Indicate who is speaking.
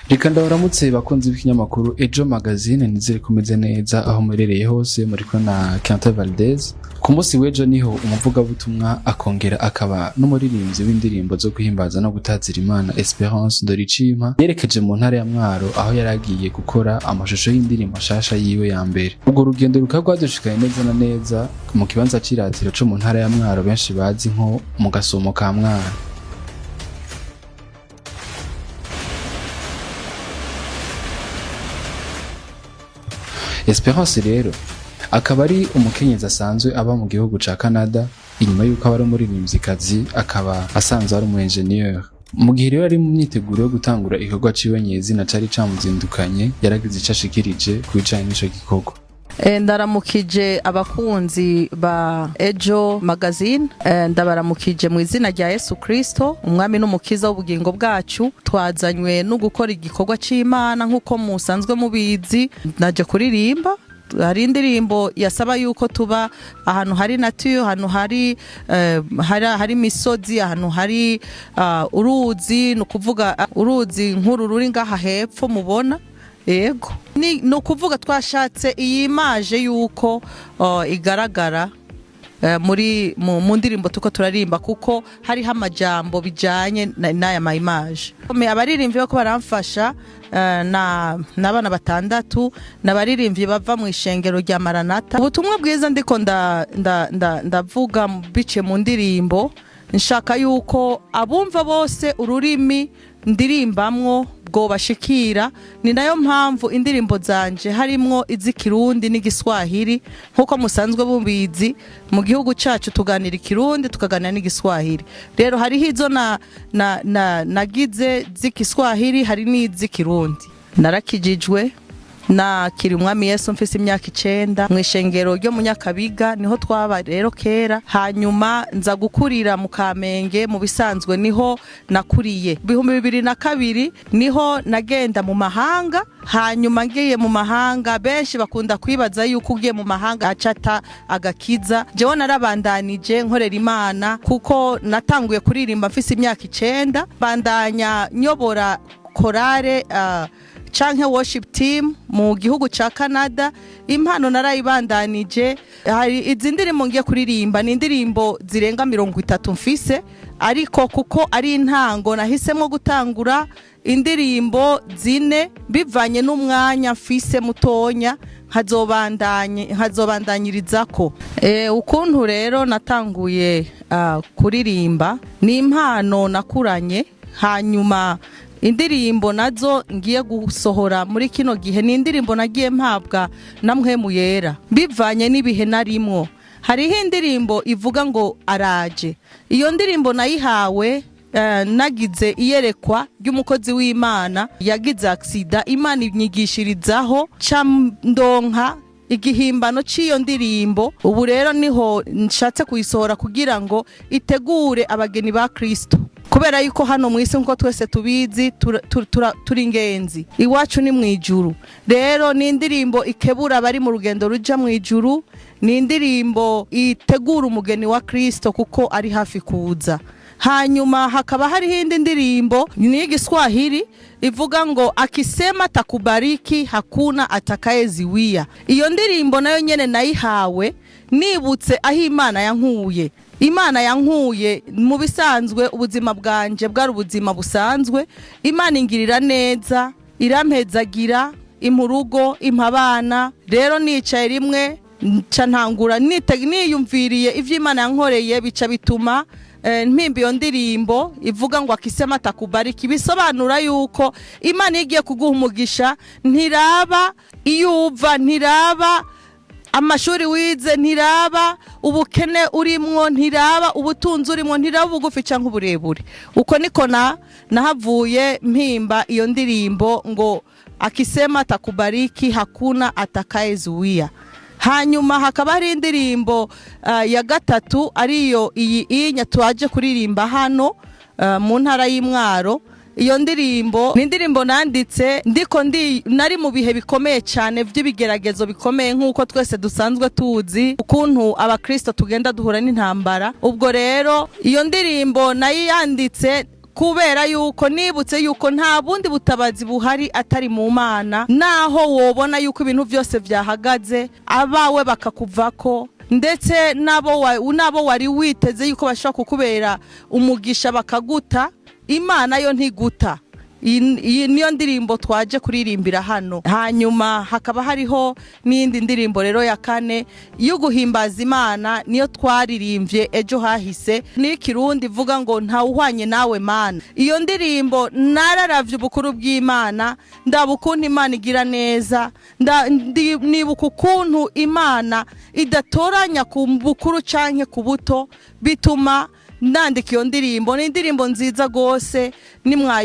Speaker 1: Reka ndabaramutse bakunzi b'ikinyamakuru Ejo Magazine, nizere ko meze neza aho muherereye hose. Muri kumwe na Quentin Valdez. Ku munsi w'ejo niho umuvugabutumwa akongera akaba n'umuririmbyi w'indirimbo zo guhimbaza no gutazira Imana Esperance Ndoricimpa yerekeje mu ntara ya Mwaro, aho yari agiye gukora amashusho y'indirimbo nshasha yiwe ya mbere. Urwo rugendo rukaba rwadushikaye neza na neza mu kibanza c'iratiro co mu ntara ya Mwaro, benshi bazi nko mu Gasumo ka Mwaro. Esperance rero akaba ari umukenyezi asanzwe aba mu gihugu ca Canada. Inyuma yuko aba ari umuririmvyikazi, akaba asanzwe ari umu engineer. Mu gihe rero ari mu myiteguro yo gutangura igikorwa ciwe nyezina cari camuzindukanye, yaragize ico ashikirije ku bijanye n'ico gikorwa.
Speaker 2: Ndaramukije abakunzi ba Ejo Magazine. Ndabaramukije mu izina rya Yesu Kristo, umwami n'umukiza w'ubugingo bwacu. Twazanywe no gukora igikorwa c'Imana nk'uko musanzwe mubizi. Naje kuririmba. Hari indirimbo yasaba yuko tuba ahantu hari nature, ahantu hari imisozi, ahantu hari uruzi, ni ukuvuga uruzi nk'uru ruri ngaha hepfo mubona. Yego, ni ukuvuga twashatse iyi image yuko igaragara muri mu ndirimbo tuko turaririmba, kuko hariho amajambo bijanye n'aya ma image. Abaririmbyi bako baramfasha n'abana batandatu, n'abaririmbyi bava mu ishengero rya Maranata. Ubutumwa bwiza ndiko ndavuga biciye mu ndirimbo, nshaka yuko abumva bose ururimi ndirimbamwo bwobashikira. Ni nayo mpamvu indirimbo zanje harimwo iz'ikirundi n'igiswahili. Nk'uko musanzwe mubizi, mu gihugu cacu tuganira ikirundi, tukaganira n'igiswahili. Rero hariho izo nagize z'igiswahili, hari n'iz'ikirundi. Narakijijwe, nakiri umwami Yesu mfise imyaka 9 mu ishengero ryo mu Nyakabiga, niho twaba rero kera. Hanyuma nza gukurira mu Kamenge, mu bisanzwe niho nakuriye. 2002 niho nagenda mu mahanga. Hanyuma ngiye mu mahanga, benshi bakunda kwibaza yuko ugiye mu mahanga acata agakiza. Jewe narabandanije nkorera Imana, kuko natanguye kuririmba mfise imyaka 9, bandanya nyobora korale canke worship team mu gihugu ca Canada. Impano narayibandanije. Hari izi ndirimbo ngiye kuririmba, ni indirimbo zirenga 30 mfise, ariko kuko ari intango nahisemo gutangura indirimbo 4 bivanye n'umwanya mfise mutonya, nkazobandanyirizako. Ukuntu rero natanguye kuririmba ni impano nakuranye. Hanyuma indirimbo nazo ngiye gusohora muri kino gihe ni indirimbo nagiye mpabwa na Mpwemu Yera bivanye n'ibihe narimwo. Hariho indirimbo ivuga ngo araje. Iyo ndirimbo nayihawe nagize iyerekwa ry'umukozi w'Imana yagize aksida, Imana inyigishirizaho ca ndonka igihimbano c'iyo ndirimbo. Ubu rero niho nshatse kuyisohora kugira ngo itegure abageni ba Kristo, kubera yuko hano mu isi nkuko twese tubizi turi ingenzi, iwacu ni mu ijuru. Rero ni indirimbo ikebura abari mu rugendo ruja mu ijuru, ni indirimbo itegura umugeni wa Kristo kuko ari hafi kuza. Hanyuma hakaba hariho indi ndirimbo ni igiswahili ivuga ngo akisema takubariki hakuna atakayeziwia. Iyo ndirimbo nayo nyene nayihawe nibutse aho Imana yankuye. Imana yankuye mu bisanzwe, ubuzima bwanje bwari ubuzima busanzwe. Imana ingirira neza, irampezagira, impa urugo, impa abana. Rero nicaye rimwe nca ntangura niyumviriye ivyo Imana yankoreye, bica bituma mpimba iyo ndirimbo ivuga ngo akisema takubariki. Bisobanura yuko Imana igiye kuguha umugisha, ntiraba iyo uva, ntiraba amashuri wize, ntiraba ubukene urimwo, ntiraba ubutunzi urimwo, ntiraba ubugufi canke uburebure. Uko niko nahavuye mpimba iyo ndirimbo ngo akisema takubariki hakuna atakayezuia. Hanyuma hakaba hari indirimbo ya gatatu, ariyo iyi inya twaje kuririmba hano mu ntara y'Imwaro. Iyo ndirimbo ni indirimbo nanditse ndiko ndi nari mu bihe bikomeye cyane by'ibigeragezo bikomeye, nk'uko twese dusanzwe tuzi ukuntu abakristo tugenda duhura n'intambara. Ubwo rero iyo ndirimbo nayiyanditse Kubera yuko nibutse yuko nta bundi butabazi buhari atari mu Mana. Naho wobona yuko ibintu byose byahagaze, abawe bakakuvako, ndetse n'abo wari witeze yuko bashobora kukubera umugisha bakaguta, Imana yo ntiguta. Iyi niyo ndirimbo twaje kuririmbira hano. Hanyuma hakaba hariho n'iyindi ndirimbo rero ya kane yo guhimbaza Imana, niyo twaririmbye ejo hahise, ni Ikirundi, ivuga ngo "Ntawuhwanye nawe Mana". Iyo ndirimbo nararavye ubukuru bw'Imana, ndaba ukuntu Imana igira neza, nibuka ukuntu Imana idatoranya ku bukuru canke ku buto, bituma nandika iyo ndirimbo. Ni indirimbo nziza rwose nimwayi